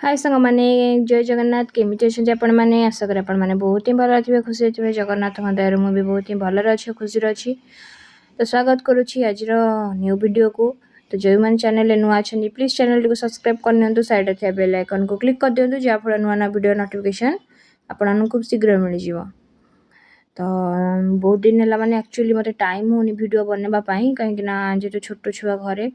ହାଏ ସାଙ୍ଗମାନେ, ଜୟ ଜଗନ୍ନାଥ। କେମିତି ଅଛନ୍ତି ଆପଣମାନେ? ଆଶା କରେ ଆପଣମାନେ ବହୁତ ହିଁ ଭଲରେ ଥିବେ, ଖୁସିରେ ଥିବେ। ଜଗନ୍ନାଥଙ୍କ ଦୟାରୁ ମୁଁ ବି ବହୁତ ହିଁ ଭଲରେ ଅଛି, ଖୁସିରେ ଅଛି। ତ ସ୍ୱାଗତ କରୁଛି ଆଜିର ନ୍ୟୁ ଭିଡ଼ିଓକୁ। ତ ଯେଉଁମାନେ ଚ୍ୟାନେଲରେ ନୂଆ ଅଛନ୍ତି, ପ୍ଲିଜ୍ ଚ୍ୟାନେଲଟିକୁ ସବସ୍କ୍ରାଇବ୍ କରିନିଅନ୍ତୁ। ସାଇଡ଼୍ରେ ଥିବା ବେଲ୍ ଆଇକନ୍କୁ କ୍ଲିକ୍ କରିଦିଅନ୍ତୁ, ଯାହାଫଳରେ ନୂଆ ନୂଆ ଭିଡ଼ିଓ ନୋଟିଫିକେସନ୍ ଆପଣମାନଙ୍କୁ ଖୁବ୍ ଶୀଘ୍ର ମିଳିଯିବ। ତ ବହୁତ ଦିନ ହେଲା, ମାନେ ଆକ୍ଚୁଆଲି ମୋତେ ଟାଇମ୍ ହେଉନି ଭିଡ଼ିଓ ବନେଇବା ପାଇଁ, କାହିଁକିନା ଯେହେତୁ ଛୋଟ ଛୁଆ ଘରେ,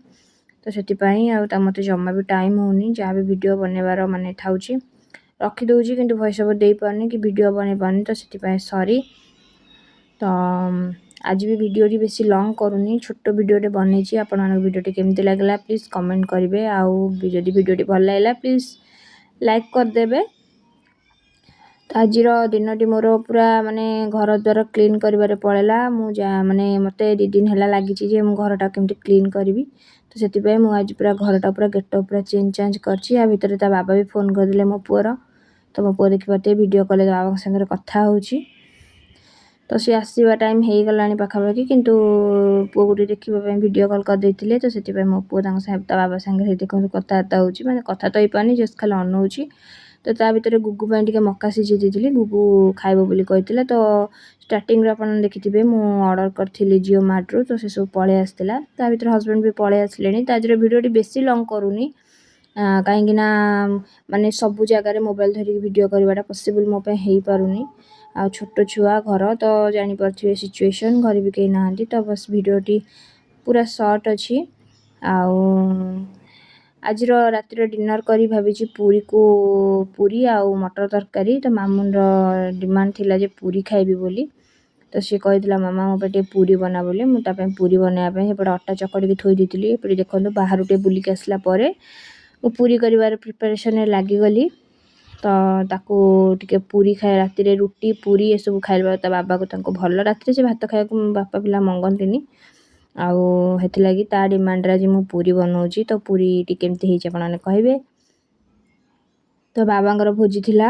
ତ ସେଥିପାଇଁ ଆଉ ତା ମୋତେ ଜମା ବି ଟାଇମ୍ ହେଉନି। ଯାହା ବି ଭିଡ଼ିଓ ବନେଇବାର ମାନେ ଥାଉଛି, ରଖିଦେଉଛି, କିନ୍ତୁ ଭଏସ୍ ଓଭର୍ ଦେଇପାରୁନି କି ଭିଡ଼ିଓ ବନେଇ ପାରୁନି, ତ ସେଥିପାଇଁ ସରି। ତ ଆଜି ବି ଭିଡ଼ିଓଟି ବେଶୀ ଲଙ୍ଗ୍ କରୁନି, ଛୋଟ ଭିଡ଼ିଓଟେ ବନେଇଛି। ଆପଣମାନଙ୍କୁ ଭିଡ଼ିଓଟି କେମିତି ଲାଗିଲା, ପ୍ଲିଜ୍ କମେଣ୍ଟ କରିବେ। ଆଉ ଯଦି ଭିଡ଼ିଓଟି ଭଲ ଲାଗିଲା, ପ୍ଲିଜ୍ ଲାଇକ୍ କରିଦେବେ। ତ ଆଜିର ଦିନଟି ମୋର ପୁରା ମାନେ ଘର ଦ୍ୱାର କ୍ଲିନ୍ କରିବାରେ ପଳେଇଲା। ମୁଁ ଯାହା ମାନେ ମୋତେ 2 ଦିନ ହେଲା ଲାଗିଛି ଯେ ମୁଁ ଘରଟା କେମିତି କ୍ଲିନ୍ କରିବି। ତ ସେଥିପାଇଁ ମୁଁ ଆଜି ପୁରା ଘରଟା ପୁରା ଗେଟଅପ୍ ପୁରା ଚେଞ୍ଜ ଚାଞ୍ଜ କରିଛି। ୟା ଭିତରେ ତା ବାବା ବି ଫୋନ୍ କରିଦେଲେ ମୋ ପୁଅର। ତ ମୋ ପୁଅ ଦେଖିପାରୁଥିବେ, ଭିଡ଼ିଓ କଲ୍ରେ ବାବାଙ୍କ ସାଙ୍ଗରେ କଥା ହେଉଛି। ତ ସିଏ ଆସିବା ଟାଇମ୍ ହେଇଗଲାଣି ପାଖାପାଖି, କିନ୍ତୁ ପୁଅକୁ ଟିକେ ଦେଖିବା ପାଇଁ ଭିଡ଼ିଓ କଲ୍ କରିଦେଇଥିଲେ। ତ ସେଥିପାଇଁ ମୋ ପୁଅ ତାଙ୍କ ସାଙ୍ଗେ, ତା ବାବା ସାଙ୍ଗରେ ଦେଖନ୍ତୁ କଥାବାର୍ତ୍ତା ହେଉଛି। ମାନେ କଥା ତ ହେଇପାରୁନି, ଜଷ୍ଟ ଖାଲି ଅନଉଛି। ତ ତା ଭିତରେ ଗୁଗୁ ପାଇଁ ଟିକେ ମକା ସିଝେଇ ଦେଇଥିଲି, ଗୁଗୁ ଖାଇବ ବୋଲି କହିଥିଲା। ତ ଷ୍ଟାର୍ଟିଂରୁ ଆପଣ ଦେଖିଥିବେ, ମୁଁ ଅର୍ଡ଼ର କରିଥିଲି ଜିଓ ମାର୍ଟରୁ, ତ ସେସବୁ ପଳେଇ ଆସିଥିଲା। ତା ଭିତରେ ହଜବେଣ୍ଡ ବି ପଳେଇ ଆସିଲେଣି। ତ ଆଜିର ଭିଡ଼ିଓଟି ବେଶୀ ଲଙ୍ଗ୍ କରୁନି, କାହିଁକିନା ମାନେ ସବୁ ଜାଗାରେ ମୋବାଇଲ୍ ଧରିକି ଭିଡ଼ିଓ କରିବାଟା ପସିବଲ୍ ମୋ ପାଇଁ ହେଇପାରୁନି। ଆଉ ଛୋଟ ଛୁଆ ଘର ତ ଜାଣିପାରୁଥିବେ ସିଚୁଏସନ୍, ଘରେ ବି କେହି ନାହାନ୍ତି। ତ ବସ୍ ଭିଡ଼ିଓଟି ପୁରା ସର୍ଟ ଅଛି। ଆଉ ଆଜିର ରାତିର ଡିନର୍ କରି ଭାବିଛି ପୁରୀକୁ ପୁରୀ ଆଉ ମଟର ତରକାରୀ। ତ ମାମୁନର ଡିମାଣ୍ଡ ଥିଲା ଯେ ପୁରୀ ଖାଇବି ବୋଲି। ତ ସିଏ କହିଥିଲା, "ମାମା, ମୋ ପାଇଁ ଟିକେ ପୁରୀ ବନା" ବୋଲି। ମୁଁ ତା ପାଇଁ ପୁରୀ ବନେଇବା ପାଇଁ ଏପଟେ ଅଟା ଚକଡ଼ିକି ଥୋଇ ଦେଇଥିଲି। ଏପଟେ ଦେଖନ୍ତୁ, ବାହାରୁ ଟିକେ ବୁଲିକି ଆସିଲା ପରେ ମୁଁ ପୁରୀ କରିବାର ପ୍ରିପାରେସନ୍ରେ ଲାଗିଗଲି। ତ ତାକୁ ଟିକେ ପୁରୀ ଖାଏ, ରାତିରେ ରୁଟି ପୁରୀ ଏସବୁ ଖାଇବା ତା ବାବାକୁ ତାଙ୍କୁ ଭଲ। ରାତିରେ ସେ ଭାତ ଖାଇବାକୁ ବାପା ପିଲା ମଙ୍ଗନ୍ତିନି। ଆଉ ସେଥିଲାଗି ତା ଡିମାଣ୍ଡରେ ଆଜି ମୁଁ ପୁରୀ ବନଉଛି। ତ ପୁରୀଟି କେମିତି ହେଇଛି, ଆପଣମାନେ କହିବେ। ତ ବାବାଙ୍କର ଭୋଜି ଥିଲା,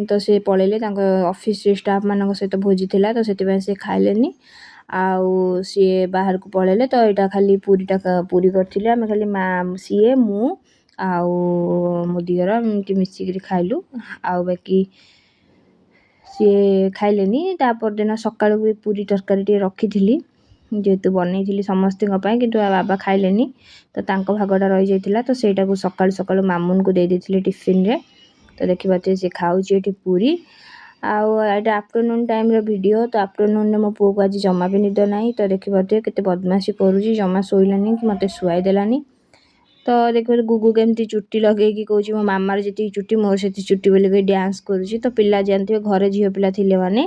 ତ ସେ ପଳେଇଲେ। ତାଙ୍କ ଅଫିସରେ ଷ୍ଟାଫ୍ମାନଙ୍କ ସହିତ ଭୋଜି ଥିଲା, ତ ସେଥିପାଇଁ ସେ ଖାଇଲେନି ଆଉ ସିଏ ବାହାରକୁ ପଳେଇଲେ। ତ ଏଇଟା ଖାଲି ପୁରୀଟା ପୁରୀ କରିଥିଲି। ଆମେ ଖାଲି ମା, ସିଏ, ମୁଁ ଆଉ ମୋ ଦିଅର ଏମିତି ମିଶିକିରି ଖାଇଲୁ। ଆଉ ବାକି ସିଏ ଖାଇଲେନି। ତା ପରଦିନ ସକାଳୁ ବି ପୁରୀ ତରକାରୀ ଟିକେ ରଖିଥିଲି, ଯେହେତୁ ବନେଇଥିଲି ସମସ୍ତଙ୍କ ପାଇଁ, କିନ୍ତୁ ବାବା ଖାଇଲେନି, ତ ତାଙ୍କ ଭାଗଟା ରହିଯାଇଥିଲା। ତ ସେଇଟାକୁ ସକାଳୁ ସକାଳୁ ମାମୁନକୁ ଦେଇ ଦେଇଥିଲି ଟିଫିନରେ। ତ ଦେଖିପାରୁଥିବେ, ସେ ଖାଉଛି ଏଠି ପୁରୀ। ଆଉ ଏଇଟା ଆଫ୍ଟରନୁନ୍ ଟାଇମ୍ର ଭିଡ଼ିଓ। ତ ଆଫ୍ଟରନୁନ୍ରେ ମୋ ପୁଅକୁ ଆଜି ଜମା ବି ନିଦ ନାହିଁ। ତ ଦେଖିପାରୁଥିବେ, କେତେ ବଦମାସି କରୁଛି, ଜମା ଶୋଇଲାନି କି ମୋତେ ଶୁଆଇ ଦେଲାନି। ତ ଦେଖିବ, ଗୁଗୁ କେମିତି ଚୁଟି ଲଗେଇକି କହୁଛି, "ମୋ ମାମାର ଯେତିକି ଚୁଟି, ମୋର ସେତିକି ଚୁଟି" ବୋଲି କହି ଡ୍ୟାନ୍ସ କରୁଛି। ତ ପିଲା ଜାଣିଥିବେ, ଘରେ ଝିଅ ପିଲା ଥିଲେ ମାନେ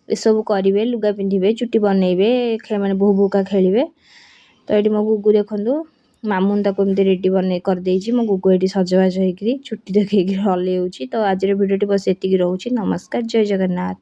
ଏସବୁ କରିବେ, ଲୁଗା ପିନ୍ଧିବେ, ଚୁଟି ବନେଇବେ, ମାନେ ବୋହୂ ବୋହୂକା ଖେଳିବେ। ତ ଏଇଠି ମୋ ଗୁଗୁ ଦେଖନ୍ତୁ, ମାମୁନ ତାକୁ ଏମିତି ରେଡ଼ି ବନେଇ କରିଦେଇଛି। ମୋ ଗୁଗୁ ଏଇଠି ସଜବାଜ ହେଇକିରି ଚୁଟି ଦେଖେଇକି ହଲେଇ ହେଉଛି। ତ ଆଜିର ଭିଡ଼ିଓଟି ବସ୍ ଏତିକି ରହୁଛି। ନମସ୍କାର, ଜୟ ଜଗନ୍ନାଥ।